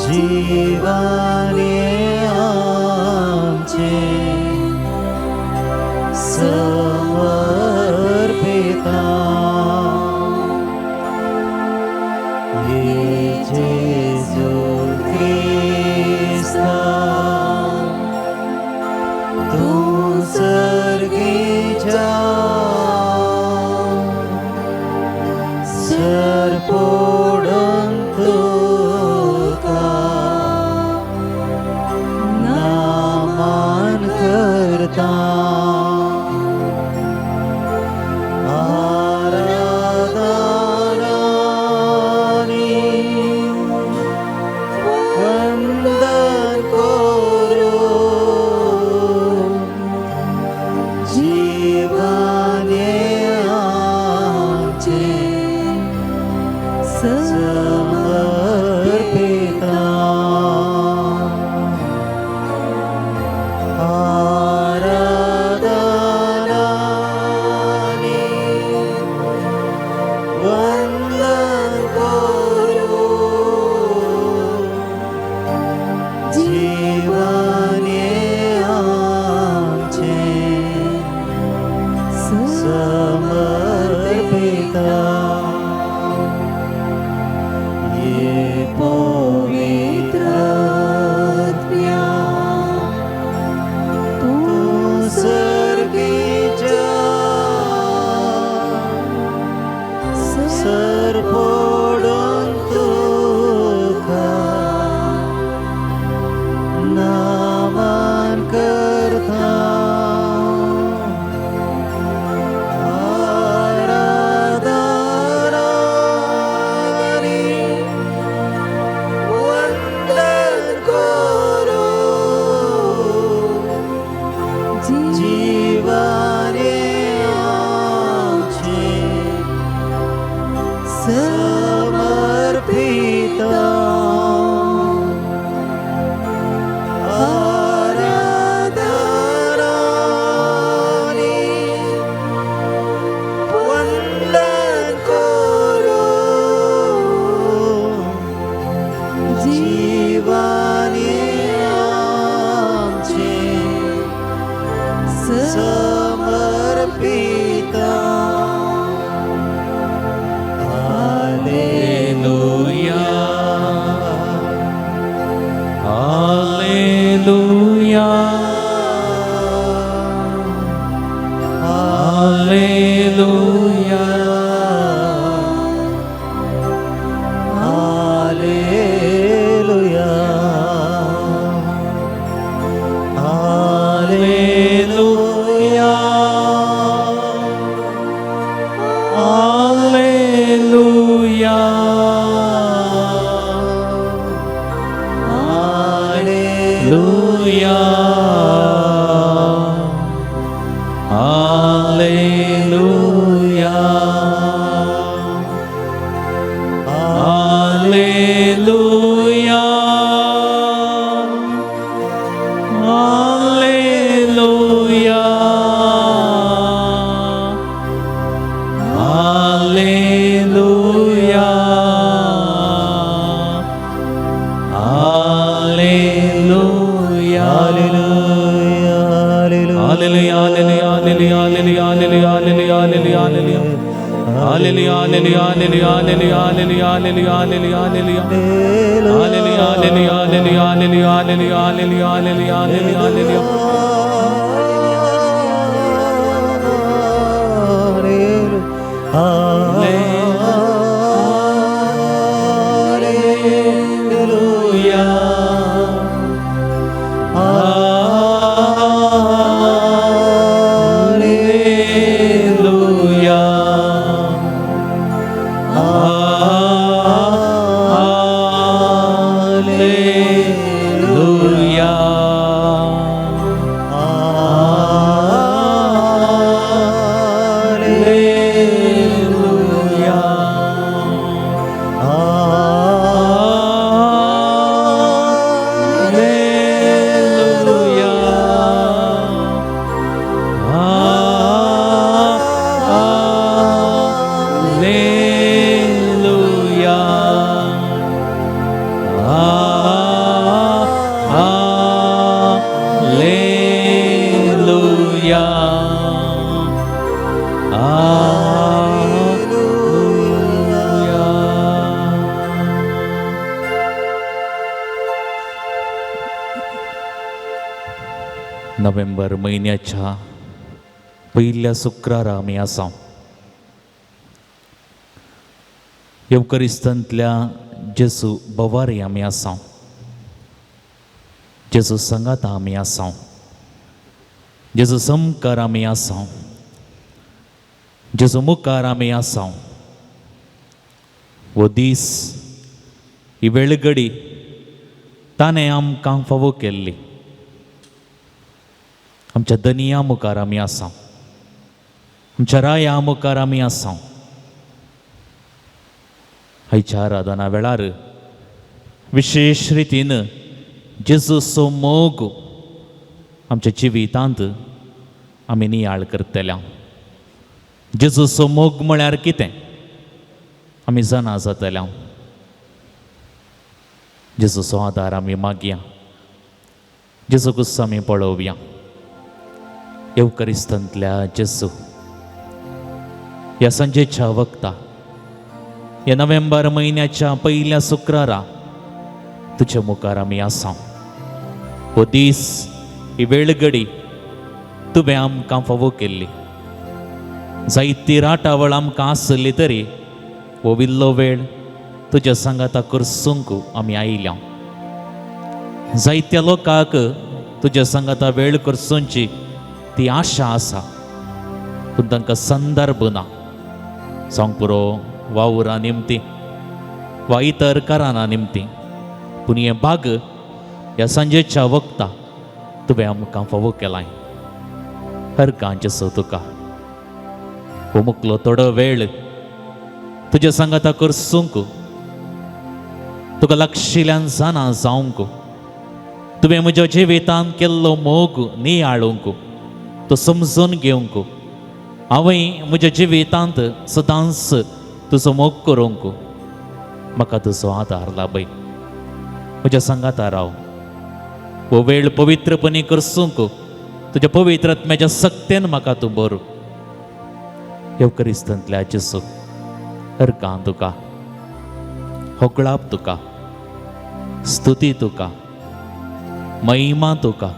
जीवाने आमचे समर्पिता। ये जेजू क्रिस्ता तूं सर्गीच्या सरपोडून तुका नामान करता। आराधनानी वंदन करू जीवाने आमचे समर्पिता। आराधनानी वंदन करू जीवाने आमचे समर्पिता। ये पवित्र आत्म्या तूं सर्गीच्या सरपोडून तुका नामान करता। आराधनानी वंदन करू जीवाने आमचे समर्पिता। आराधनानी वंदन करू जीवाने आमचे समर्पिता। Hallelujah. Hallelujah. Hallelujah. Hallelujah. Hallelujah. Hallelujah. Hallelujah. Hallelujah. Hallelujah. Hallelujah. Hallelujah. Hallelujah. Hallelujah. Hallelujah, hallelujah, hallelujah, hallelujah, hallelujah, hallelujah, hallelujah. Hallelujah, hallelujah, hallelujah, hallelujah, hallelujah, hallelujah, hallelujah, hallelujah. Hallelujah, hallelujah, hallelujah, hallelujah, hallelujah, hallelujah, hallelujah, hallelujah, hallelujah. Hallelujah. Hallelujah. Hallelujah. Hallelujah. Hallelujah. Hallelujah. नोव्हेंबर म्हयन्याच्या पयल्या शुक्रारा आमी आसा. येवकरिस्तांतल्या जेजू बवारी आमी आसा, जेजू सांगाता आमी आसा, जेजू समकार आमी आसा, जेजू मुखार आमी आसा. हो दीस, ही वेळगडी ताणें आमकां फावो केल्ली. आमच्या दनिया मुखार आमी आसा, आमच्या राया मुखार आमी आसा. आयच्या आराधना वेळार विशेश रितीन जेजूचो मोग आमच्या जिवितांत आमी नियाळ करतल्या. जेजूचो मोग म्हळ्यार कितें आमी जाणा जातल्या. जेजूचो आदार आमी मागया, जेजूकूच आमी पळोवया. येवकरिस्तांतल्या जेजू, ह्या सांजेच्या वक्ता, ह्या नोव्हेंबर म्हयन्याच्या पयल्या शुक्रारा तुजे मुखार आमी आसा. हो दीस, ही वेळगडी तुवें आमकां फावो केल्ली. जायती राटावळ आमकां आसली तरी हो इल्लो वेळ तुज्या सांगाता करसूंक आमी आयल्या. जायत्या लोकांक तुज्या सांगाता वेळ करसूंची ती आशा आसा, पूण तांकां संदर्भ ना. जावंक पुरो वावुरा निमती वा इतर काराना निमती, पूण हें भाग ह्या सांजेच्या वक्ता तुवें आमकां फावो केलाय. हर गांचेसो तुका हो मुकलो थोडो वेळ तुज्या सांगाता करसूंक, तुका लागशिल्ल्यान जाणा जावंक, तुवें म्हज्या जिवितांत केल्लो मोग नियाळूंक, तो समजून घेवंक, हांवें म्हज्या जिवितांत सदांच तुजो मोग करूंक म्हाका तुजो आदार लाभय. म्हज्या सांगाता राव. हो वेळ पवित्रपणी करसूंक तुज्या पवित्र आत्म्याच्या सक्तेन म्हाका तूं बरो. येवकरिस्तांतल्या जेजू, अर्कां तुका, होगळाप तुका, स्तुती तुका, महिमा तुका,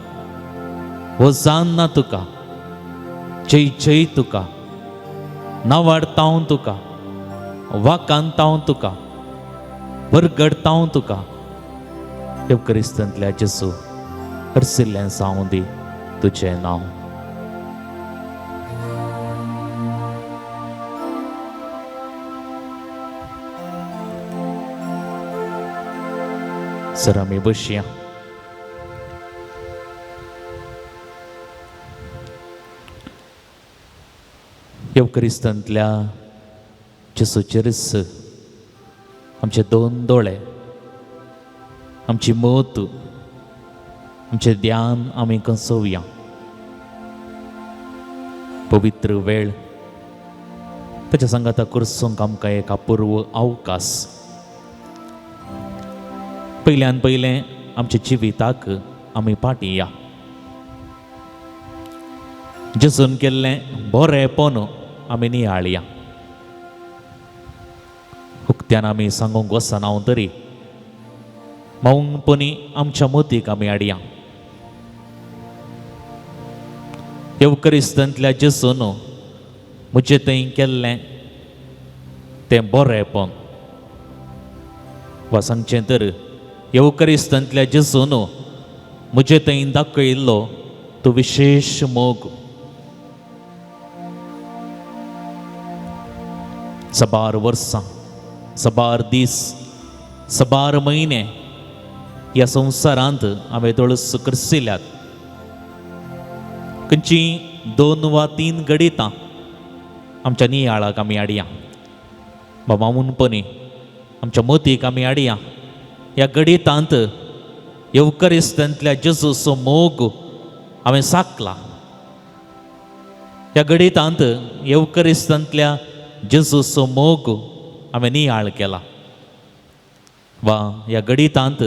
होजान्ना तुका, जय जय तुका, नावाडतांव तुका, वाकांतांव तुका, बरगडतांव तुका. येवकरिस्तांतल्या जेजू, हरसिल्ल्यान जावं दी तुजें नांव. सर आमी बसया. येवकरिस्तांतल्या जेजूचेरच आमचे दोन दोळे, आमची मत, आमचें ध्यान आमी कंसोवया. पवित्र वेळ ताच्या सांगाता करसूंक आमकां एक अपूर्व अवकाश. पयल्यान पयलें आमच्या जिविताक आमी फाटीं या. जेजून केल्लें बरेंपण आमी नियाळया. उक्त्यान आमी सांगूंक वचना हांव तरी मौनपणी आमच्या मतीक आमी हाडया. येवकरिस्तांतल्या जेजून म्हजें थंय केल्लें तें बरेंपण, वा सांगचें तर येवकरिस्तांतल्या जेजून म्हजें थंय दाखयल्लो तो विशेश मोग. सबार वर्सां, सबार दीस, सबार म्हयने ह्या संवसारांत हांवें तळस करसिल्यात. खंयची 2 वा 3 घडितां आमच्या नियाळाक आमी हाडया, बाबा मुनपणी आमच्या मतीक आमी हाडया. ह्या घडितांत येवकरिस्तांतल्या जेजूचो मोग हांवें साकला. ह्या घडितांत येवकरिस्तांतल्या जेजूचो मोग हांवें नियाळ केला. वा ह्या घडितांत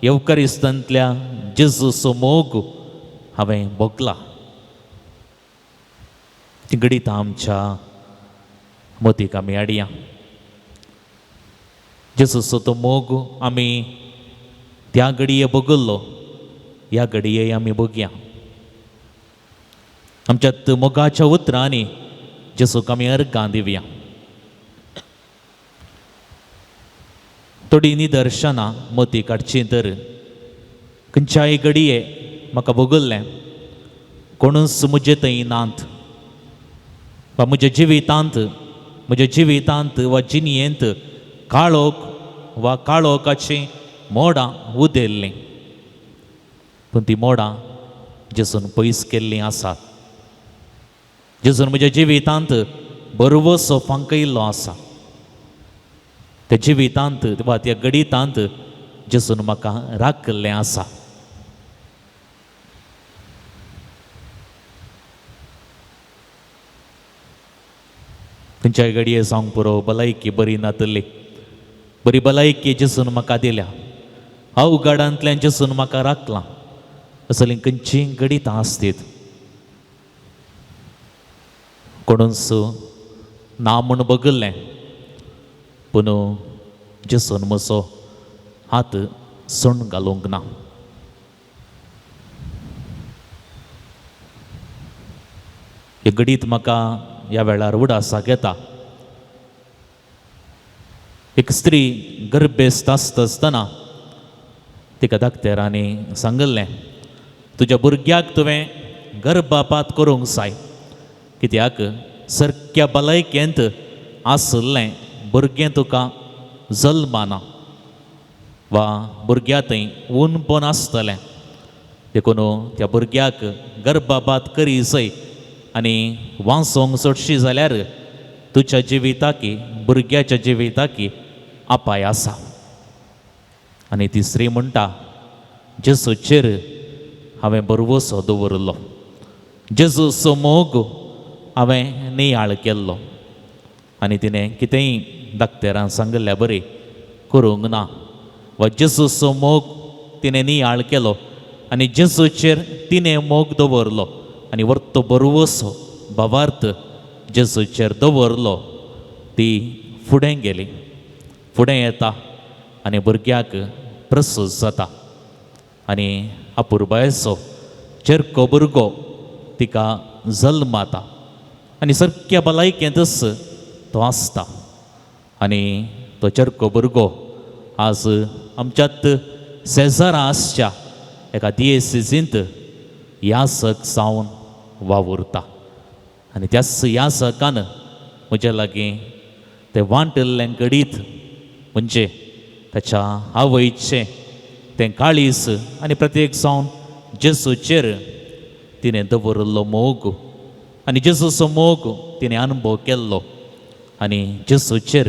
येवकरिस्तांतल्या जेजूचो मोग हांवें भोगला. ती घडितां आमच्या मतीक आमी हाडया. जेजूचो तो मोग आमी त्या घडये भोगल्लो, ह्या घडये आमी भोगया. आमच्यात मोगाच्या उतरांनी जेजूक आमी अर्गां दिवया. थोडीं निदर्शनां मती काडचीं तर खंयच्याय घडये म्हाका भोगल्लें कोणूच म्हजे थंय नात वा म्हज्या जिवितांत वा जिणयेंत काळोख वा काळोखाचीं मोडां उदेल्लीं, पूण तीं मोडां जेजून पयस केल्लीं आसात. जेजून म्हज्या जिवितांत बरवसो फांकयल्लो आसा. त्या जिवितांत वा त्या गडितांत जेजून म्हाका राखिल्लें आसा. खंयच्याय घडये जावंक पुरो भलायकी बरी नातली, बरी भलायकी जेजून म्हाका दिल्या, अवघडांतल्यान जेजून म्हाका राखलां, असलीं खंयचीं घडितां आसतीत. कोणूच ना म्हूण बगल्लें, पूण जेजून म्हजो हात सोण घालूंक ना. हे घडीत म्हाका ह्या वेळार उडासाक येता. एक स्त्री गर्भेस्त आसता आसतना तिका दाक्तेरांनी सांगिल्लें, तुज्या भुरग्याक तुवें गर्भपात करूंक जाय, कित्याक सारक्या भलायकेंत आशिल्लें भुरगें तुका जल्माना वा भुरग्या थंय ऊनपण आसतलें, देखून त्या भुरग्याक गर्भपात करी जाय आनी वांचोंक चडशी जाल्यार तुज्या जिविताकी भुरग्याच्या जिविताकी अपाय आसा. आनी ती स्त्री म्हणटा, जेजूचेर हांवें भरवसो दवरलो, जेजूचो मोग हांवें नियाळ केल्लो. आनी तिणें कितेंय दाक्तेरान सांगिल्ल्या बरी करूंक ना वा जेजूचो मोग तिणें नियाळ केलो आनी जेजूचेर तिणें मोग दवरलो आनी वर्तो भरवसो भावार्थ जेजूचेर दवरलो. ती फुडें गेली, फुडें येता आनी भुरग्याक प्रसूत जाता आनी अपुरबायेचो चेरको भुरगो तिका जल्माता आनी सारक्या भलायकेंतच तो आसता. आनी तो चेरको भुरगो आज आमच्यात शेजारा आसच्या एका दियेसिजींत यासक जावन वावुरता. आनी त्याच यासकान म्हज्या लागीं तें वांटिल्लें घडीत म्हणजे ताच्या आवयचें तें काळीज आनी प्रत्येक जावन जेजूचेर तिणें दवरिल्लो मोग आनी जेजूचो मोग तिणें अनुभव केल्लो आनी जेजूचेर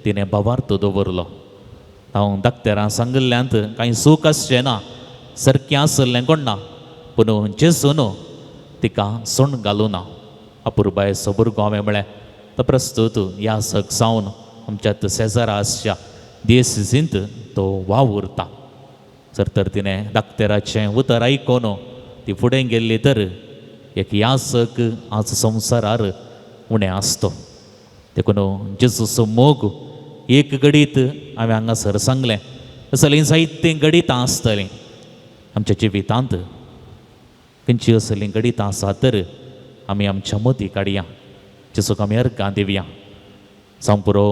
तिणें भावार्थ दवरलो. हांव दाक्तेरान सांगिल्ल्यांत कांय सूख आसचें ना, सारकें आशिल्लें कोण ना, पूण जेजून तिका सोण घालूं ना. अपुरबायेचो भुरगो हांवें म्हळें तो प्रस्तूत यासक जावन आमच्यात शेजारा आसच्या दियेसिजींत तो वावुरता. जर तर तिणें दाक्तेराचें उतर आयकून ती फुडें गेल्ली तर एक यासक आज संवसारार उणें आसतो. देखून जेजूचो मोग एक घडीत हांवें हांगासर सांगलें, असलीं जायतीं घडितां आसतलीं आमच्या जिवितांत. खंयची असलीं घडितां आसा तर आमी आमच्या मती काडया, जेजूक आमी अर्गां दिवया. जावं पुरो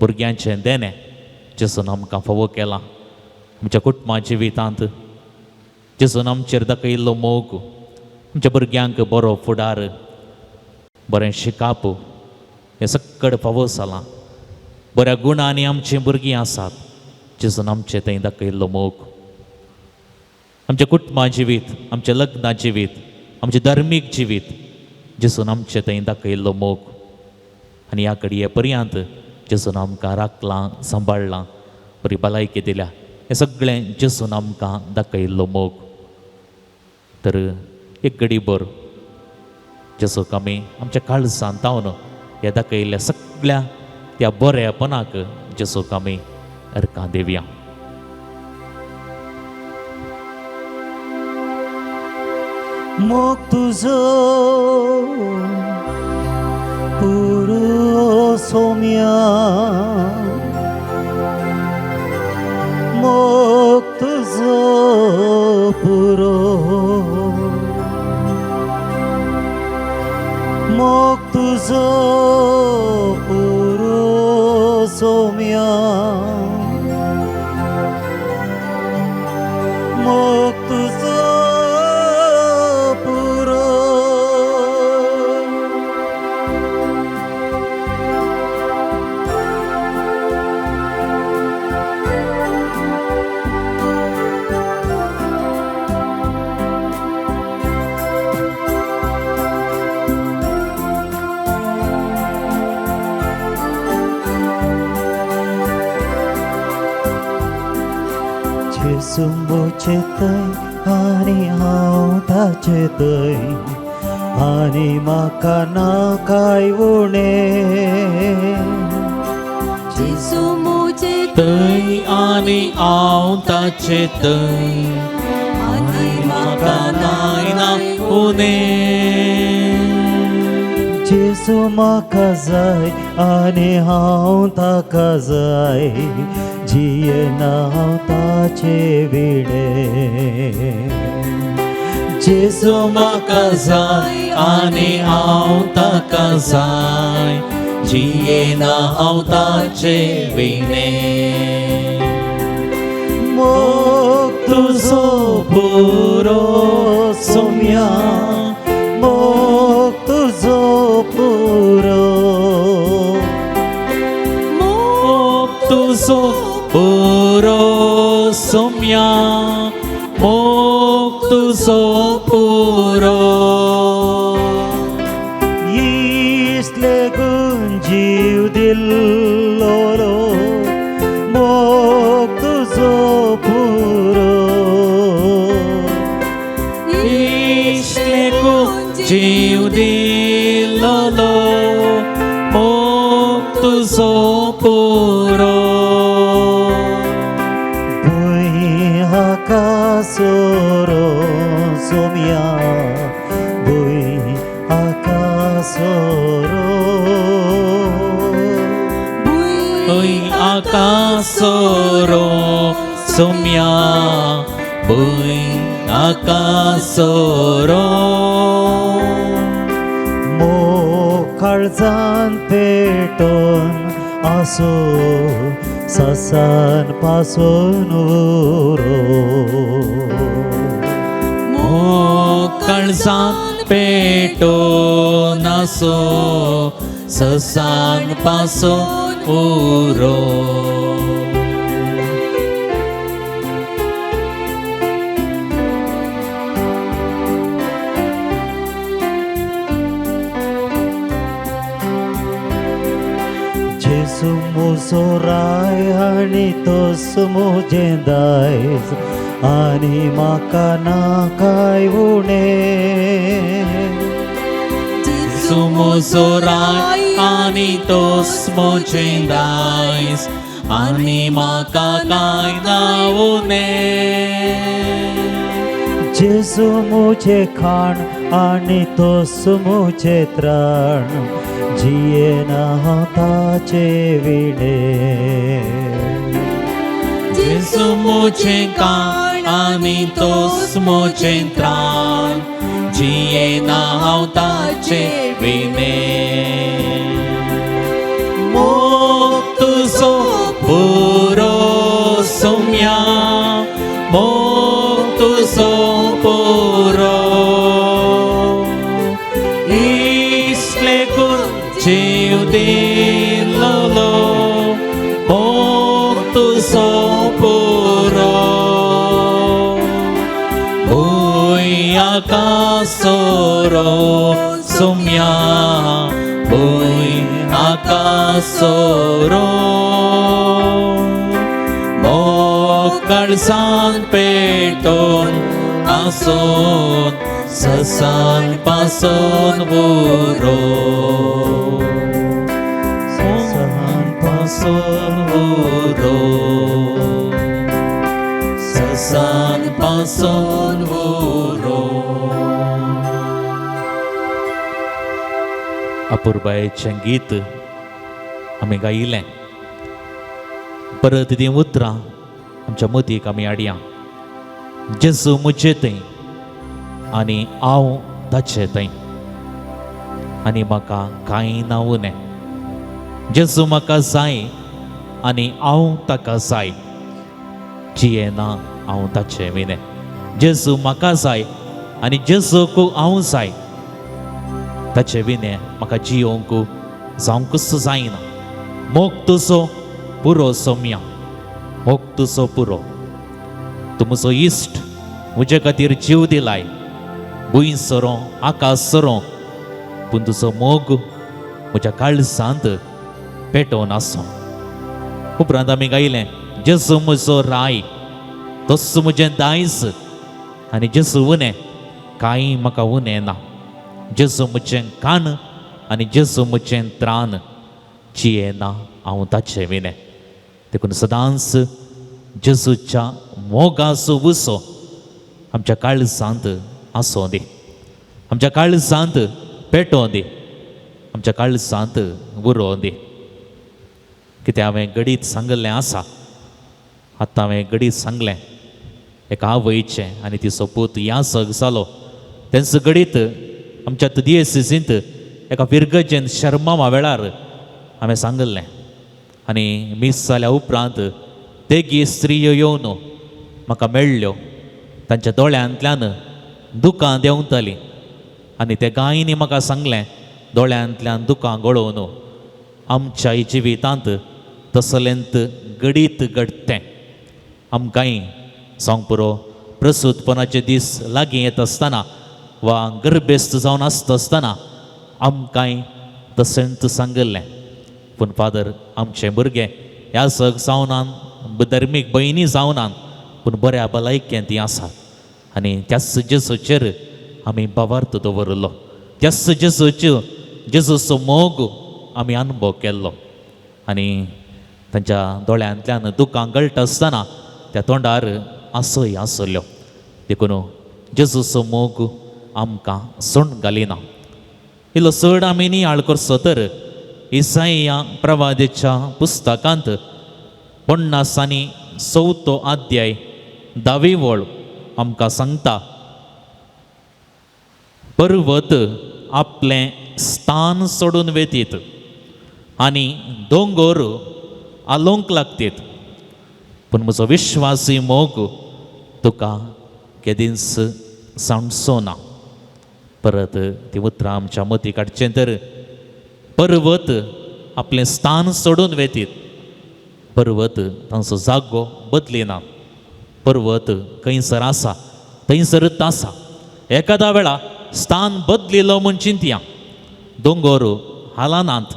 भुरग्यांचें देणें जेजून आमकां फावो केलां आमच्या कुटुंबा जिवितांत, जेजून आमचेर दाखयल्लो मोग, आमच्या भुरग्यांक बरो फुडार, बरें शिकाप हें सक्कड फावो जालां. बऱ्या गुणांनी आमचीं भुरगीं आसात, जेजून आमचे थंय दाखयल्लो मोग. आमच्या कुटुंबा जिवीत, आमचें लग्ना जिवीत, आमचें धार्मीक जिवीत जेजून आमचे थंय दाखयल्लो मोग. आनी ह्या घडये पर्यंत जेजून आमकां राखलां, सांबाळ्ळां, बरी भलायकी दिल्या, हें सगळें जेजून आमकां दाखयल्लो मोग. तर एक घडी भर जेजूक आमी आमच्या काळजांत तावन ह्या दाखयल्ल्या सगळ्या त्या बऱ्यापणाक जेजूक आमी अर्कां दिवया. मोग तुजो पुरो सोम्या, मोग तुजो पुरो, तुजो पुरो सोम्या, मोग तुजो पुरो. जेजू म्हजे थंय आनी हांव ताचे थंय, आनी म्हाका ना कांय उणें. जेजू म्हजे थंय आनी हांव ताचे थंय, आनी म्हाका नाय ना उणें. जेजू म्हाका जाय आनी हांव ताका जाय, जियेना हांव ताचे विणें. जेजू म्हाका जाय आनी हांव ताका जाय, जियेना हांव ताचे विणें. मोग तुजो पुरो सोम्या, मोग तुजो पुरो. मोग तुजो पुरो सोम्या, मोग तुजो पुरो. इसले गुण जीव दिल्लो, मोग तुजो पुरो. इश्लेकू जीव दिल्लो, मोग तुजो पुरो. भूंय आकासोरो सोम्या, भूंय आकासोरो. भूंय आकासोरो सोम्या, भूंय आकासोरो. मोग काळजान पेटोवन आसूं, ससान पासून उरो. मोग काळजान पेटोवन आसूं, ससान पासून उरो. जेजू म्हजो राय आनी तोस म्हजें दायज, आनी म्हाका ना कांय उणें. जेजू म्हजो राय आनी तोस म्हजें दायज, आनी म्हाका कांय ना उणें. जेजू म्हजें खाण आनी तोस म्हजें त्राण, जियेना हांव ताचे विणें. जेजू म्हजें खाण आनी तोस म्हजें त्राण, जियेना हांव ताचे विणें. मोग तुजो पुरो सोम्या, मोग तुजो पुरो. इश्लेकून जीव दिल्लो, मोग तुजो पुरो. भूंय आकासोरो सोम्या, भूंय आकासोरो. मोग काळजान पेटोवन आसून, ससान पासून उरो. ससान पासून उरो, ससान पासून उरो. अपुरबायेचें गीत आमी गायिल्लें, परत तीं उतरां आमच्या मतीक आमी हाडया. जेजू म्हजे थंय आनी हांव ताचे थंय. आनी म्हाका कांय ना उणें. जेजू म्हाका जाय आनी हांव ताका जाय, जियेना हांव ताचे विणें. जेजू म्हाका जाय आनी जेजूक हांव जाय, ताचे विणें म्हाका जियोवंक जावंकूच जायना. मोग तुजो पुरो सोम्या, मोग तुजो पुरो. तूं म्हजो इश्ट, म्हजे खातीर जीव दिलाय. भूंय सरो आकाश सरो, पूण तुजो मोग म्हज्या काळजांत पेटोवन आसो. उपरांत आमी गायलें, जेजू म्हजो राय, तोच म्हजें दायज आनी जेजू उणें कांय म्हाका उणें ना. जेजू म्हजें कान आनी जेजू म्हजें त्राण, जियेना हांव ताचे विणें. देखून सदांच जेजूच्या मोगाचो उजो आमच्या काळजांत आसूं दी, आमच्या काळजांत पेटोवं दी, आमच्या काळजांत उरोवं दी. कितें हांवें घडीत सांगिल्लें आसा, आतां हांवें घडीत सांगलें एका आवयचें आनी तिचो पूत यासक जालो. तेंचो घडीत आमच्या दियेसिसींत एका फिरगजेन शर्मावा वेळार हांवें सांगिल्लें. आनी मीस जाल्या उपरांत तेगी स्त्रियो येवन म्हाका मेळ्ळ्यो, तांच्या दोळ्यांतल्यान दुकां देंवतालीं आनी ते गायनी म्हाका सांगलें, दोळ्यांतल्यान दुकां गळोवन आमच्या जिवितांत तसलेंत घडीत घडटें. आमकांय सांग पुरो, प्रसूतपणाचे दीस लागीं येत आसतना वा गर्भेस्त जावन आसता आसतना आमकांय तशेंच सांगिल्लें. पूण फादर, आमचे भुरगे ह्या सग जावनान, धर्मीक भयणी जावनान, पूण बऱ्या भलायकेन ती आसात आनी त्याच जेजूचेर आमी भावार्थ दवरलो, त्याच जेजूच्यो जेजूचो मोग आमी अनुभव केल्लो. आनी तांच्या दोळ्यांतल्यान दुकां गळटा आसतना त्या तोंडार आसोय आसल्यो. देखून जेजूचो मोग आमकां सोण घालिना. इल्लो चड आमी नियाळ करचो तर इसाया प्रवादेच्या पुस्तकांत 50 आनी 4 अध्याय 10वी वळ आमकां सांगता, पर्वत आपलें स्थान सोडून वेतीत आनी दोंगर आलोवंक लागतीत, पूण म्हजो विश्वासी मोग तुका केदींच सांडचो ना. परत ती उतरां आमच्या मती काडचें तर पर्वत आपलें स्थान सोडून वेतीत, पर्वत तांचो जागो बदलिना, पर्वत खंयसर आसा थंयसरच आसा. एखाद्या वेळा स्थान बदलिलो म्हूण चिंतया, दोंगर हालनात,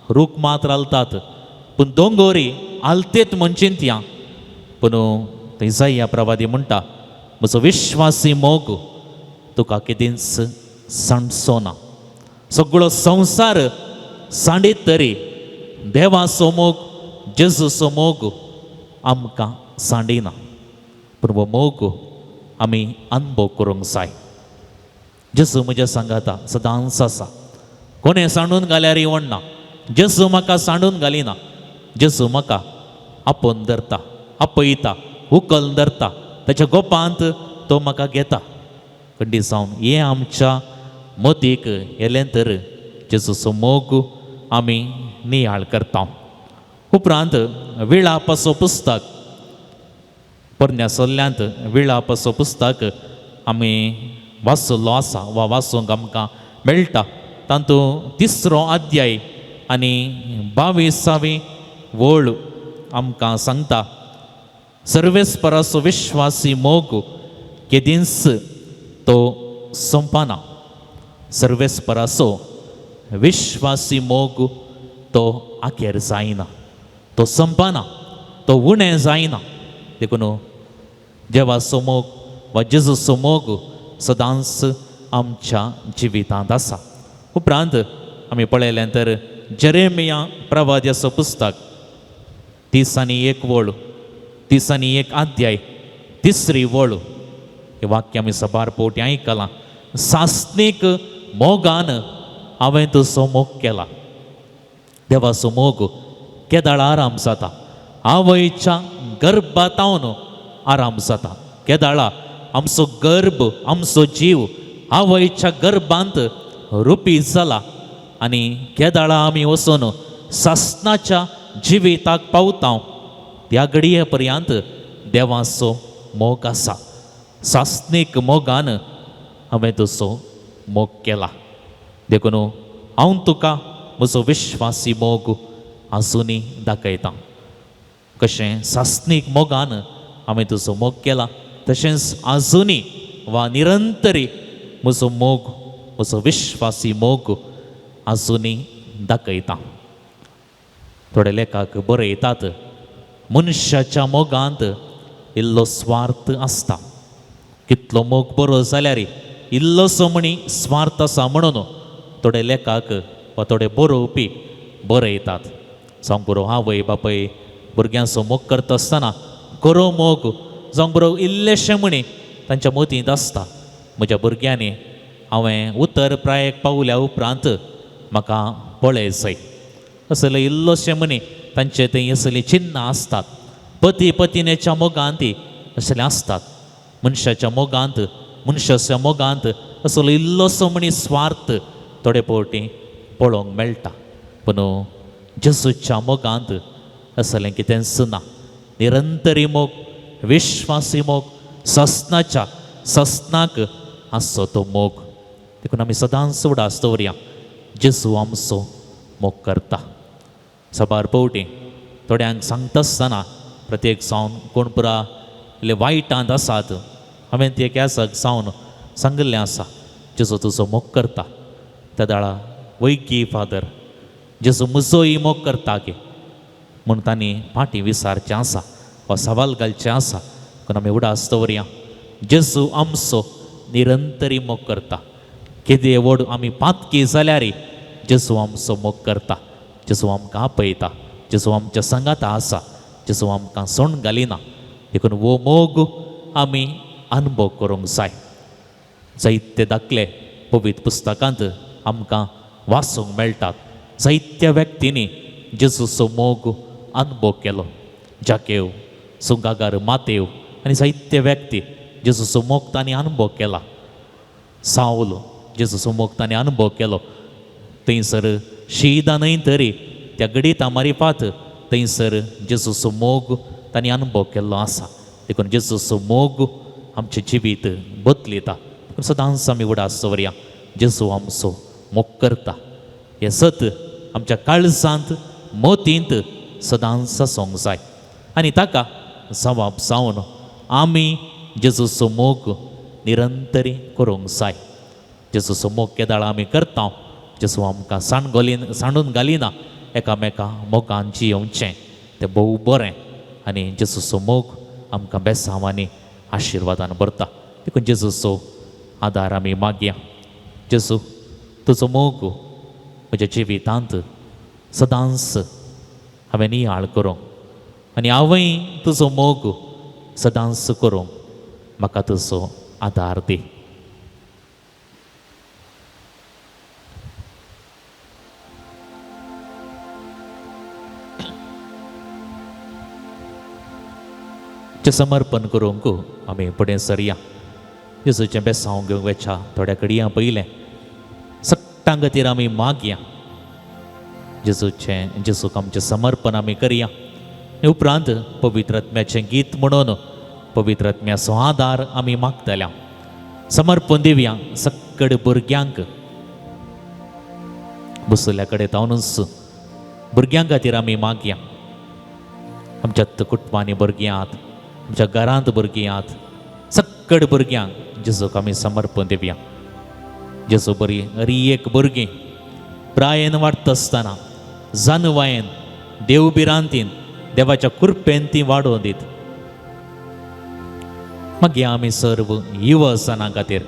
रूख मात्र हालतात, पूण दोंगोरी हालतेत म्हूण चिंतया. पूण थंय जाया प्रवादी म्हणटा, म्हजो विश्वासी मोग तुका केदींच सांडचो ना. सगळो संवसार सांडीत तरी देवाचो मोग, जेजूचो मोग आमकां सांडिना. पूण हो मोग आमी अनुभव करूंक जाय. जेजू म्हज्या सांगाता सदांच आसा, कोणें सांडून घाल्यार वणना, जेजू म्हाका सांडून घालिना. जेजू म्हाका आपोवन धरता, आपयता, उकल धरता, ताच्या गोपांत तो म्हाका घेता. खंडीत जावन हें आमच्या मतीक येलें तर जेजूचो मोग आमी नियाळ करता. उपरांत विळापाचो पुस्तक, पोरण्या सल्ल्यांत विळापाचो पुस्तक आमी वाचलो आसा वा वाचूंक आमकां मेळटा. तातूंत 3 अध्याय आनी 22वी वळ आमकां सांगता, सर्वेस्पराचो विश्वासी मोग केदींच तो सोंपना. सर्वेस्पराचो विश्वासी मोग तो आखेर जायना, तो संपना, तो उणें जायना. देखून देवाचो मोग वा जेजूचो मोग सदांच आमच्या जिवितांत आसा. उपरांत आमी पळयलें तर जेरेमिया प्रवाद्याचो पुस्तक 31 वळ, 31 अध्याय 3री वळ, हें वाक्य आमी सबार फावटी आयकलां. सासणीक मोगान हांवें तुजो मोग केला. देवाचो मोग केदाळ आराम जाता, आवयच्या गर्भातावन आराम जाता. केदाळा आमचो गर्भ, आमचो जीव आवयच्या गर्भांत रुपी जाला आनी केदाळा आमी वचून सासणाच्या जिविताक पावता त्या घडये पर्यंत देवाचो मोग आसा. सासणीक मोगान हांवें तुजो मोग केला, देखून हांव तुका म्हजो विश्वासी मोग आजुनूय दाखयता. कशें सासणीक मोगान हांवें तुजो मोग केला तशेंच आजुनूय वा निरंतरी म्हजो मोग, म्हजो विश्वासी मोग आजुनूय दाखयता. थोडे लेखक बरयतात, मनशाच्या मोगांत इल्लो स्वार्थ आसता. कितलो मोग बरो जाल्यार इल्लोसो म्हणी स्वार्थ आसा म्हणून थोडे लेखक वा थोडे बरोवपी बरयतात. जावंक बरो आवय बापूय भुरग्यांचो मोग करता आसतना खरो मोग जावंक बरो इल्लेशें म्हणी तांच्या मतींत आसता. म्हज्या भुरग्यांनी हांवें उतर प्रायेक पावल्या उपरांत म्हाका पळय जाय असले इल्लोशें म्हणी तांचे थंय असलीं चिन्नां आसतात. पती पतिनेच्या मोगांत असलें आसतात. मनशाच्या मोगांत, मनशाच्या मोगांत असलो इल्लोसो म्हणी स्वार्थ थोडे फावटी पळोवंक मेळटा. पूण जेजूच्या मोगांत असलें कितेंच ना. निरंतरी मोग, विश्वासी मोग, ससनाच्या ससनाक आसचो तो मोग. देखून आमी सदांच उडास दवरया, जेजू आमचो मोग करता. साबार फावटी थोड्यांक सांगता आसतना प्रत्येक जावन कोण पुरा इल्ले वायटांत आसात, हांवें ते केसाक जावन सांगिल्लें आसा, जेजू तुजो मोग करता. त्या दाळा वैकी फादर जेजू म्हजोय मोग करता की म्हूण तांणी फाटीं विसारचें आसा वा सवाल घालचें आसा. पूण आमी उडास दवरया, जेजू आमचो निरंतरी मोग करता. केदे व्हड आमी पातकी जाल्यार जेजू आमचो मोग करता. जेजू आमकां आपयता, जेजू आमच्या सांगाता आसा, जेजू आमकां सोण घालिना. देखून हो मोग आमी अनुभव करूंक जाय. जायते दाखले पवित्र पुस्तकांत आमकां वाचूंक मेळटात. जायत्या व्यक्तींनी जेजूचो मोग अनुभव केलो. जाकेव, सुंगागार मातेव आनी जायते व्यक्ती जेजूचो मोग तांणी अनुभव केला. सावल जेजूचो मोग तांणी अनुभव केलो. थंयसर शीदा न्हय तरी त्या गडिता मारिपात थंयसर जेजूचो मोग तांणी अनुभव केल्लो आसा. देखून जेजूचो मोग आमचें जिवीत बदलिता. देखून सदांच आमी उडास दवरया, जेजू आमचो मोग करता. हें सत आमच्या काळजांत मतींत सदांच आसूंक जाय आनी ताका जबाब जावन आमी जेजूचो मोग निरंतरी करूंक जाय. जेजूचो मोग केदाळ आमी करता, जेजू आमकां सांडून घालिना. एकामेका मोगान जियोवचें तें भोव बरें आनी जेजूचो मोग आमकां बेसांव आनी आशिर्वादान भरता. देखून जेजूचो आदार आमी मागया. जेजू तुजो मोग म्हज्या जिवितांत सदांच हांवें नियाळ करूंक आनी हांवूय तुजो मोग सदांच करूंक म्हाका तुजो आदार दी. चें समर्पण करूंक आमी फुडें सरया. जेजूचें बेसांव घेवंक वेच्या थोड्या घडयां पयलें सगटां खातीर आमी मागया. जेजूचें जेजूक आमचें समर्पण आमी करया. आनी उपरांत पवित्र आत्म्याचें गीत म्हणून पवित्र आत्म्याचो आदार आमी मागतल्या. समर्पण दिवया सक्कड भुरग्यांक. बसल्या कडेन तावनूच भुरग्यां खातीर आमी मागया. आमच्या कुटुंबांनी भुरगीं आहात, आमच्या घरांत भुरगीं आहात, सक्कड भुरग्यांक जेजूक आमी समर्पण दिवया. जेजू बरी हरी एक भुरगीं प्रायेन वाडटा आसतना जानवायेन देव भिरांतीन देवाच्या कृपेन ती वाडोवन दीत. मागीर आमी सर्व युवजनां खातीर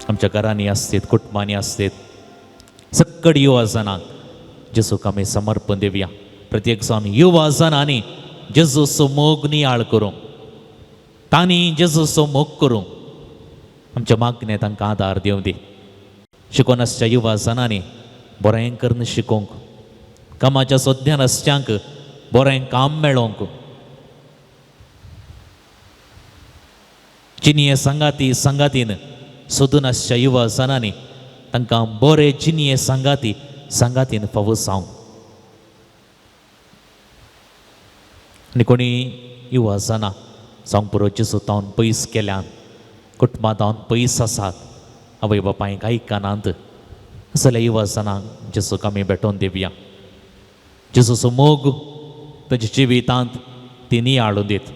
आमच्या घरांनी आसतीत, कुटुंबांनी आसतीत, सक्कड युवजनांक जेजूक आमी समर्पण दिवया. प्रत्येक जावन युवजनांनी जेजूचो मोग नियाळ करूंक, तांणी जेजूचो मोग करूंक आमच्या मागणें तांकां आदार दिवं दी. शिकोन आसच्या युवजनांनी बरें करून शिकोवंक, कामाच्या सोद्यान आसच्यांक बरें काम मेळोवंक, चिनिये सांगाती सांगातीन सोदून आसच्या युवजनांनी तांकां बरे जिणये सांगाती सांगातीन फावो जावं. आनी कोणी युवा जाणां जावंक पुरो जेजू तावन पयस केल्यान, कुटुंबां तावन पयस आसात, आवय बापायक आयकनात, जाल्यार युवा जाणांक जेजूक आमी भेटोवन दिवया. जेजूचो मोग तांच्या जिवितांत ती नियाळून दीत.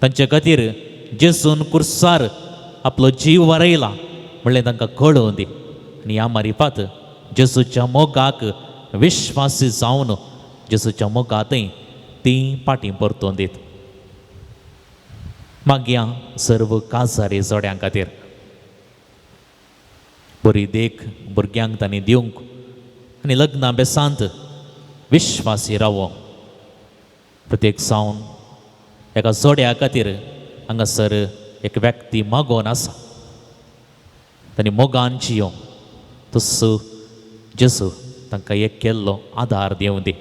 तांचे खातीर जेजून कुर्सार आपलो जीव वारयला म्हणलें तांकां कळोवन दी. आनी ह्या मारिफात जेजूच्या मोगाक विश्वासी जावन जेजूच्या मोगांतय ती पाटी परतून दीत. मागया सर्व काजारी जोड्यां खातीर बरी देख भुरग्यांक तांणी दिवंक आनी लग्ना बेसांत विश्वासी रावो. प्रत्येक सावन एका जोड्या खातीर हांगासर एक व्यक्ती मागोवन आसा, तांणी मोगान जियो तसो जेजू तांकां एक केल्लो आदार दिवं दी.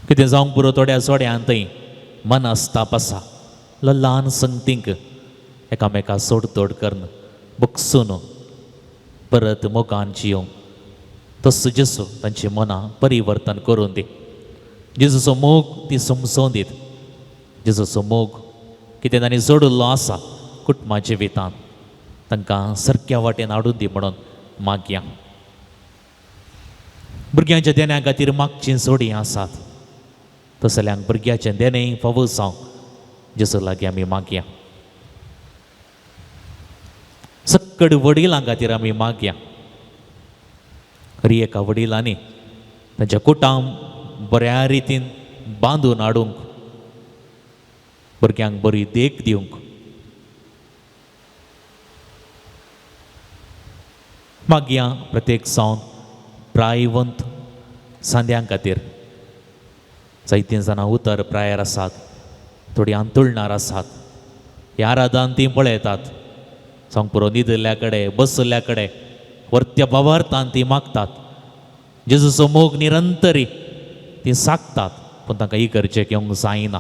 कितें जावंक पुरो थोड्या जोड्यान थंय मनस्ताप आसा, ल्हान संगतींक एकामेका सोडतोड करून बगसून परत मोगान जियोंक तसो जेजू तांची मनां परिवर्तन करून दी. जेजूचो मोग ती समजोवन दीत. जेजूचो मोग कितें तांणी जोडिल्लो आसा कुटुंबा जिवितांत तांकां सारक्या वाटेन हाडून दी म्हणून मागया. भुरग्यांच्या देण्या खातीर मागचीं जोडीं आसात, तसल्यांक भुरग्याचें देणें फावो जावं जेजू लागीं आमी मागया. सक्कड वडिलां खातीर आमी मागया. हर एका वडिलांनी तांच्या कुटाम बऱ्या रितीन बांदून हाडूंक, भुरग्यांक बरी देख दिवंक. मागया प्रत्येक सावन प्रायवंत सांद्यां खातीर. जायतीं जाणां उतर प्रायर आसात, थोडीं आंतुळणार आसात, ह्या आराधान तीं पळयतात, जावंक पुरो न्हिदिल्ल्या कडेन बसल्ल्या कडेन वर्त्या भावार्थान ती मागतात. जेजूचो मोग निरंतरी ती सागतात, पूण तांकां इगर्जेक येवंक जायना.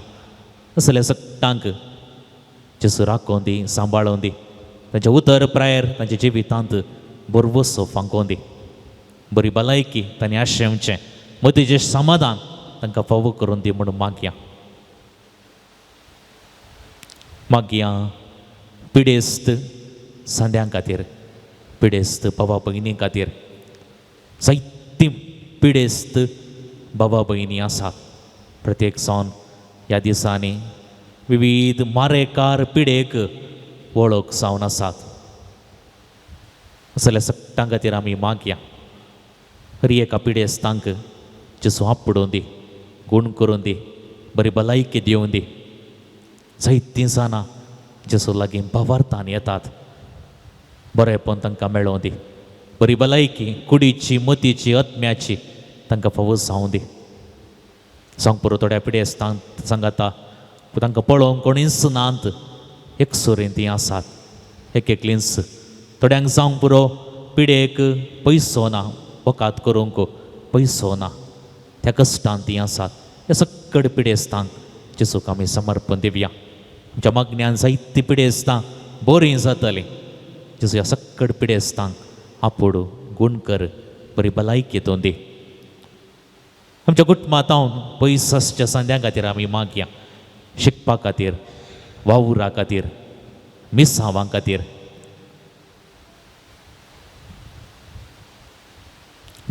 असल्या सगटांक जेजू राखोवन दी, सांबाळोवन दी, तांच्या उतर प्रायर तांच्या जिवितांत बरवसो फांकोवन दी. बरी भलायकी तांणी आशेवचें, मतीचें समाधान तांकां फावो करून दी म्हणून मागया. मागया पिडेस्त सांद्यां खातीर, पिडेस्त बाबा भयणी खातीर. जायतीं पिडेस्त बाबा भयणी आसात. प्रत्येक जावन ह्या दिसांनी विविध मारेकार पिडेक वळख जावन आसात. असल्या सगटां खातीर आमी मागया. हर एका पिडेस्तांक जेजू आपडोवन दी, गूण करून दी, बरी भलायकी दिवं दी. जायतीं जाणां जेजू लागीं भावार्थान येतात, बरेंपण तांकां मेळोवं दी, बरी भलायकी कुडीची, मतीची, आत्म्याची तांकां फावो जावं दी. जावंक पुरो थोड्या पिडेस्तांक सांगाता तांकां पळोवंक कोणीच नात, एकसुरीन तीं आसात, एक एकलींच. थोड्यांक जावंक पुरो पिडेक पयसो ना, वकात करूंक पयसो ना, त्या कश्टान तीं आसात. ह्या सक्कड पिडेस्तांक जेजूक आमी समर्पण दिवया. आमच्या मागण्यान जायतीं पिडेस्तां बरीं जातलीं. जेजू ह्या सक्कड पिडेस्तांक आपोड, गूण कर, बरी भलायकी दिवं दी. आमच्या कुटुंबांत पयस आसच्या सांद्यां खातीर आमी मागया. शिकपा खातीर, वावुरा खातीर, मिसांवां खातीर.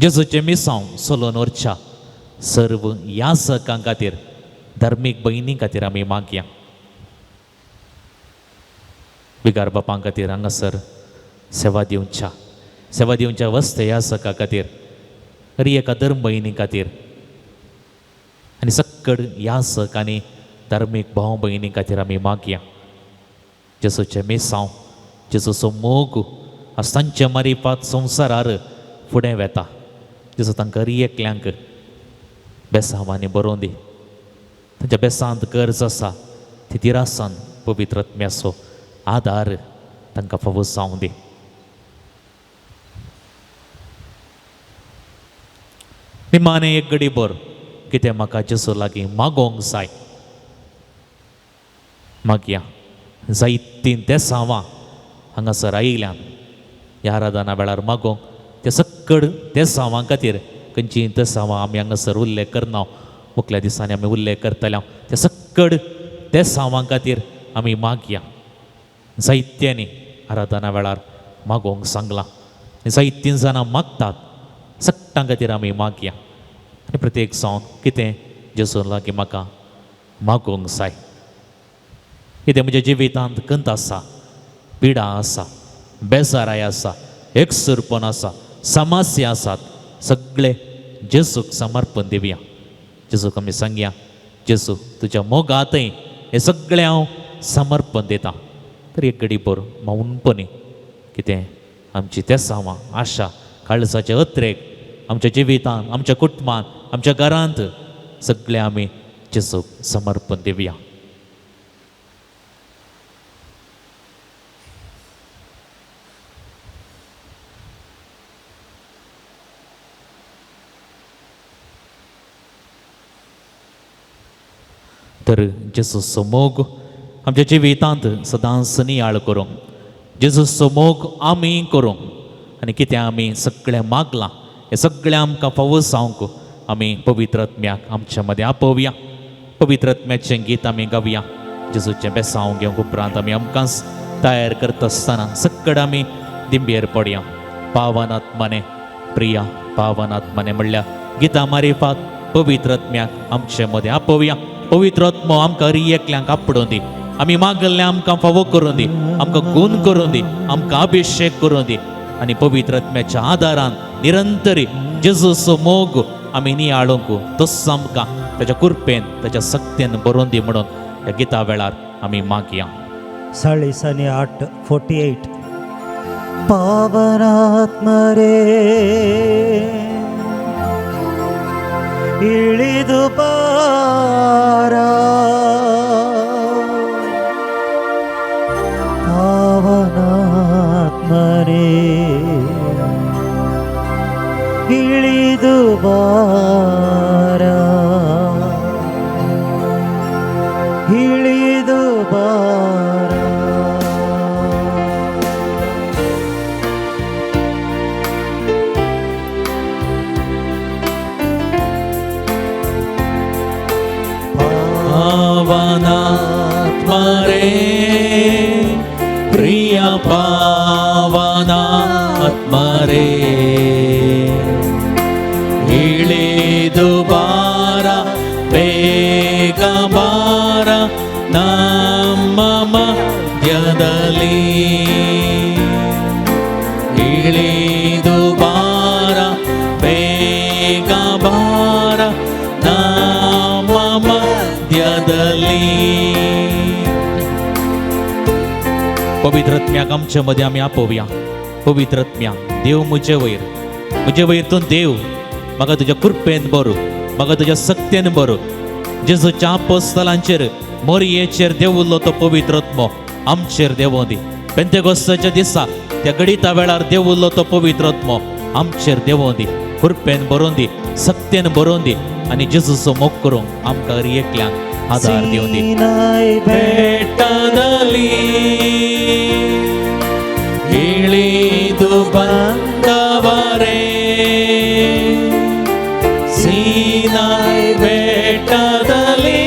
जेजूचें मिसांव चलोवन व्हरच्या सर्व याजकां खातीर, धार्मीक भयणी खातीर आमी मागया. बिगार बापां खातीर हांगासर सेवा दिवच्या, सेवा दिवच्या वस्त याजका खातीर, हर एका धर्म भयणी खातीर आनी सक्कड याजक आनी धार्मीक भाव भयणी खातीर आमी मागया. जेजूचें मिसांव, जेजूचो मोग आज तांचे मारिफात संवसारार फुडें वेता. जेजू तांकां हर एकल्यांक बेसांवांनी बरोवन दी. तांच्या बेसांत गरज आसा ती तिरासान पवित्र आत्म्याचो आदार तांकां फावो जावं दी. निमाणें एक घडी भर कितें म्हाका जेजू लागीं मागोवंक जाय मागया. जायतीं देसांवां हांगासर आयिल्ल्यान ह्या आराधना वेळार मागोवंक ते सक्कड तेसांवां खातीर खंयचीं तेसांवां आमी हांगासर उल्लेख करना, मुखल्या दिसांनी आमी उल्लेख करतले, ते सक्कड तेसांवां खातीर आमी मागया. जायत्यांनी आराधना वेळार मागोवंक सांगलां, जायतीं जाणां मागतात, सगटां खातीर आमी मागया. आनी प्रत्येक जावन कितें जेजून लागीं म्हाका मागोवंक जाय, कितें म्हज्या जिवितांत खंत आसा, पिडा आसा, बेजाराय आसा, एकसुरपण आसा, समस्या आसात, सगळे जेजूक समर्पण दिवया. जेजूक आमी सांगया, जेजू तुज्या मोगांतय हें सगळें हांव समर्पण दिता. तर एक घडी भर मौनपणी कितें आमची तेसांवां, आशा, काळजाचे अत्रेक आमच्या जिवितांत, आमच्या कुटुंबांत, आमच्या घरांत सगळें आमी जेजूक समर्पण दिवया. तर जेजूचो मोग आमच्या जिवितांत सदांच नियाळ करूंक, जेजूचो मोग आमी करूंक आनी कितें आमी सगळें मागलां हें सगळें आमकां फावो जावंक आमी पवित्र आत्म्याक आमच्या मदें आपोवया. पवित्र आत्म्याचें गीत आमी गावया. जेजूचें बेसांव घेवंक उपरांत आमी आमकांच तयार करता आसतना सक्कड आमी दिंबेर पडया. पावन आत्माने प्रिया पावन आत्माने म्हणल्यार गितां मारिफात पवित्र आत्म्याक आमचे मदें आपोवया. पवित्र आत्मो आमकां एकल्यांक आपडूं दी, आमी मागल्लें आमकां फावो करूं दी, आमकां गूण करूं दी, आमकां अभिशेक करूं दी. आनी पवित्र आत्म्याच्या आदारान निरंतरी जेजूचो मोग आमी नियाळूंक तस आमकां ताच्या कृपेन, ताच्या सक्तेन बरोवन दी म्हणून ह्या गिता वेळार आमी मागया. 48, 48. पावनात्मरे ಇಳಿದು ಬಾರ, ಪಾವನಾತ್ಮರೇ ಇಳಿದು ಬಾರ, ಇಳಿದು ಬಾರ. पावनात्मरे प्रिय पावनात्मरे ಇಳಿದು ಬಾರ, ಬೇಗ ಬಾರ ನಮ್ಮ ಮಧ್ಯದಲ್ಲಿ. ಇಳಿದು ಬಾರ, ಬೇಗ ಬಾರ ನಮ್ಮ ಮಧ್ಯದಲ್ಲಿ. पवित्र आत्म्याक आमच्या मदें आमी आपोवया. पवित्र आत्म्या देव म्हजे वयर, म्हजे वयर तूं देव, म्हाका तुज्या कृपेन बरो, म्हाका तुज्या सक्तेन बरो. जेजूच्या आपोस्तलांचेर मोरयेचेर देंवलो तो पवित्र आत्मो आमचेर देंवों दी. पेंतेकोस्ताच्या दिसा त्या घडिता वेळार देंवलो तो पवित्र आत्मो आमचेर देंवों दी, कृपेन बरोवन दी, सक्तेन बरोवन दी. आनी जेजूचो मोग करूंक आमकां एकल्यांक आदार दिवं दी. ಬೆಟ್ಟದಲ್ಲಿ ಇಳಿದು ಬಂದವರೇ, ಸೀನಾಯಿ ಬೆಟ್ಟದಲ್ಲಿ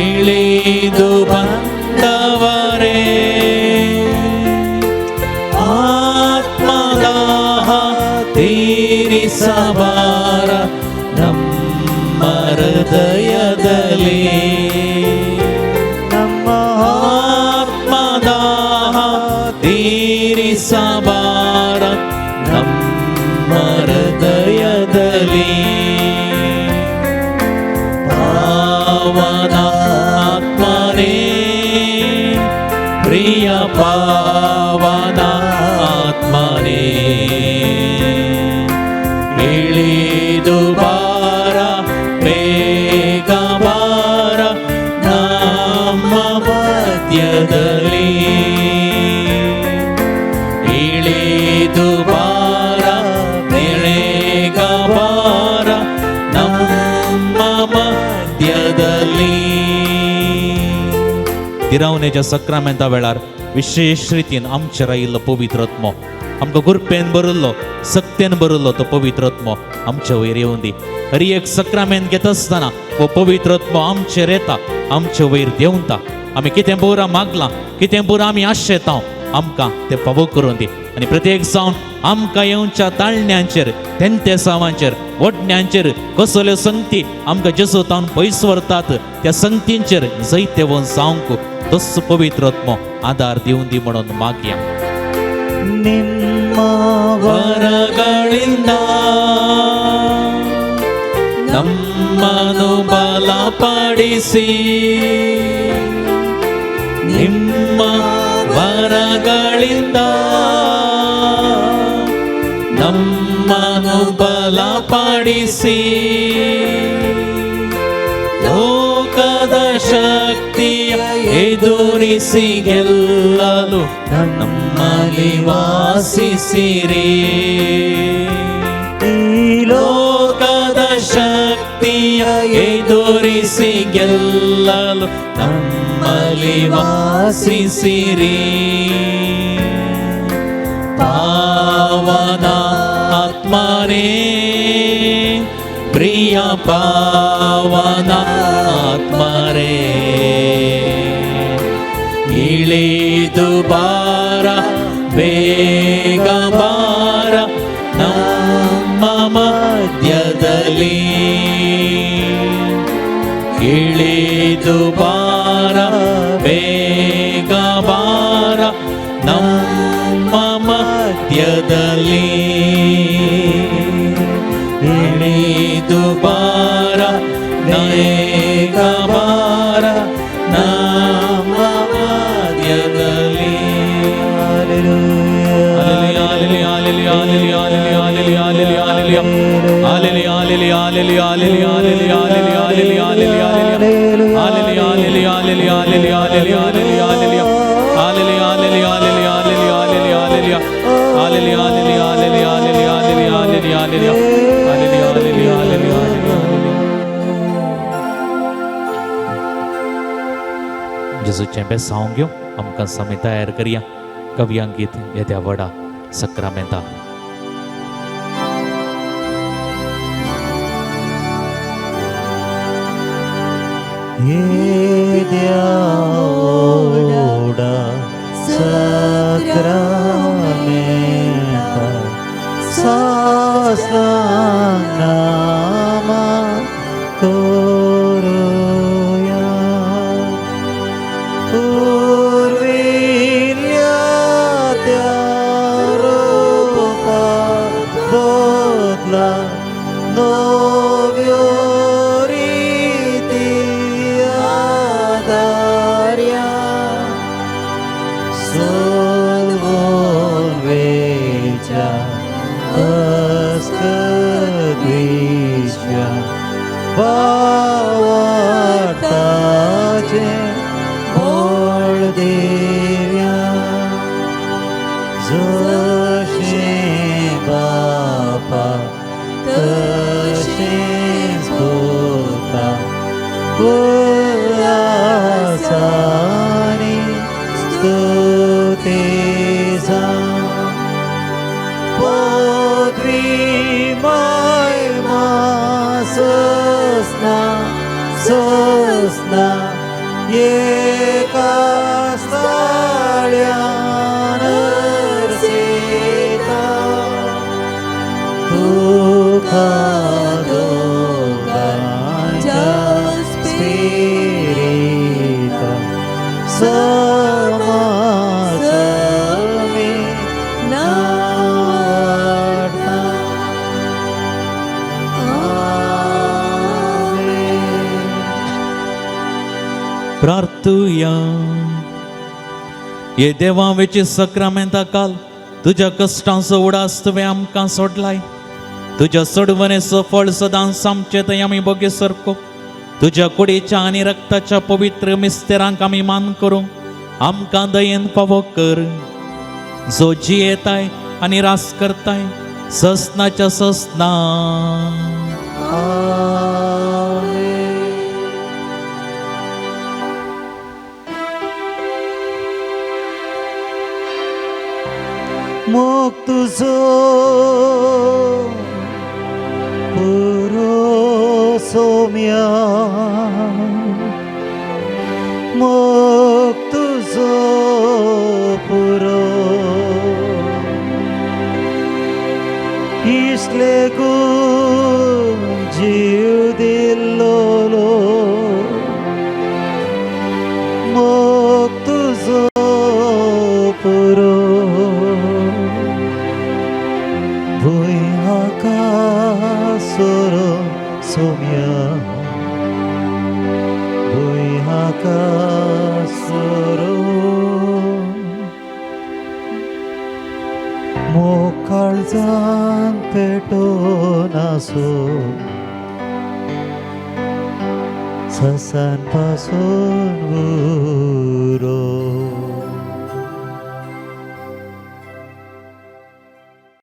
ಇಳಿದು ಬಂದವರೇ, ಆತ್ಮದಾಹ ತೀರಿಸಬಾರ ನಮ್ಮ ಹೃದಯದಲ್ಲಿ, ನಮ್ಮ ಆತ್ಮದಾಹ ತೀರಿಸಬಾರ ನಮ್ಮ ಹೃದಯದಲ್ಲಿ. ಪಾವನ ಆತ್ಮನೇ ಪ್ರಿಯ ಪಾವನ ಆತ್ಮನೇ ಇಳಿದು ಬಾರ, ಬೇಗ ಬಾರ ನಮ್ಮ ಮಧ್ಯದಲ್ಲಿ. ಇಳಿದು ಬಾರ, ಬೇಗ ಬಾರ ನಮ್ಮ ಮಧ್ಯದಲ್ಲಿ. तिरावणेच्या सक्रामेंता वेळार विशेश रितीन आमचेर आयिल्लो पवित्र आत्मो, आमकां गुरपेन भरिल्लो, सक्तेन भरिल्लो तो पवित्र आत्मो आमचे वयर येवन दी. हर एक सक्रामेंत घेता आसतना हो पवित्र आत्मो आमचेर येता, आमचे वयर देंवता. आमी कितें बोरा मागलां, कितें बोरा आमी आशेता, आमकां तें फावो करून दी. आनी प्रत्येक जावन आमकां येवच्या ताळण्यांचेर, तेंतेसावांचेर, वडण्यांचेर कसल्यो संगती आमकां जेजू तावन पयस व्हरतात त्या संगतींचेर जैतेवन जावंक तस पवित्र आत्मो आदार दिवन दी म्हणून मागया. ನಿಮ್ಮ ವರಗಳಿಂದ ನಮ್ಮನ್ನು ಬಲಪಡಿಸಿ, ನಿಮ್ಮ ವರಗಳಿಂದ ನಮ್ಮನ್ನು ಬಲಪಡಿಸಿ, ಲೋಕದ ಶಕ್ತಿಯ ಎದುರಿಸಿ ಗೆಲ್ಲಲು ನಮ್ಮಲ್ಲಿ ವಾಸಿಸಿರಿ. ಲೋಕದ ಶಕ್ತಿಯ ಎದುರಿಸಿ ಗೆಲ್ಲಲು ನಮ್ಮಲ್ಲಿ ವಾಸಿಸಿರಿ. ಪಾವನ ಆತ್ಮನೇ, ಪ್ರಿಯ ಪಾವನ ಆತ್ಮರೇ, ಇಳಿದು ಬಾರ, ಬೇಗ ಬಾರ ನಮ್ಮ ಮಧ್ಯದಲ್ಲಿ. ಇಳಿದು ಬಾರ, ಬೇಗ ಬಾರ ನಮ್ಮ ಮಧ್ಯದಲ್ಲಿ. ಇಳಿದು ಬಾರ, ಬೇಗ ಬಾರ ನಮ್ಮ ಮಧ್ಯದಲ್ಲಿ. जेजूचें बेसांव घेवन आमकां सामी तयार करया. कवियांगीत येद्या व्हडा सक्रामेंता. येद्या व्हडा सक्रामेंता सासनामा करुया, पुर्विल्ल्या त्या रूपा बदला नव्यो रिती आदार्या, सोलवून वेच्या अस्कद्विश्या भावार्थाचें बळ दिव्या, जशें बापा तशेंच पुता उल्हासानी स्तुती जावं. पदवी महिमा सस्ना सस्ना एका स्थाळ्यान अर्सिता, तुका दोगांच्या स्पिरिता समासमी नावाडता. आमेन. प्रार्थुया. हे देवा वेची सक्रामेंता काल तुज्या कश्टांचो उडास तुवें आमकां सोडलाय. तुज्या सोडवणेचो फळ सदांच आमचे थंय आमी बोगे सारको तुज्या कुडीच्या आनी रक्ताच्या पवित्र मिस्तेरांक आमी मान करूंक आमकां दयेन फावो कर. जो जियेताय आनी रास करताय ससनाच्या ससना. आमेन. मोग तुजो पुरो सोम्या, मोग तुजो पुरो. इसलेगू जीव दिल्लोलो, मोग तुजो पुरो. भूंय आकाश सोरो सोम्या, भूंय आकाश सोरो. मोग काळजान पेटोवन आसो, ससान पासून उरो.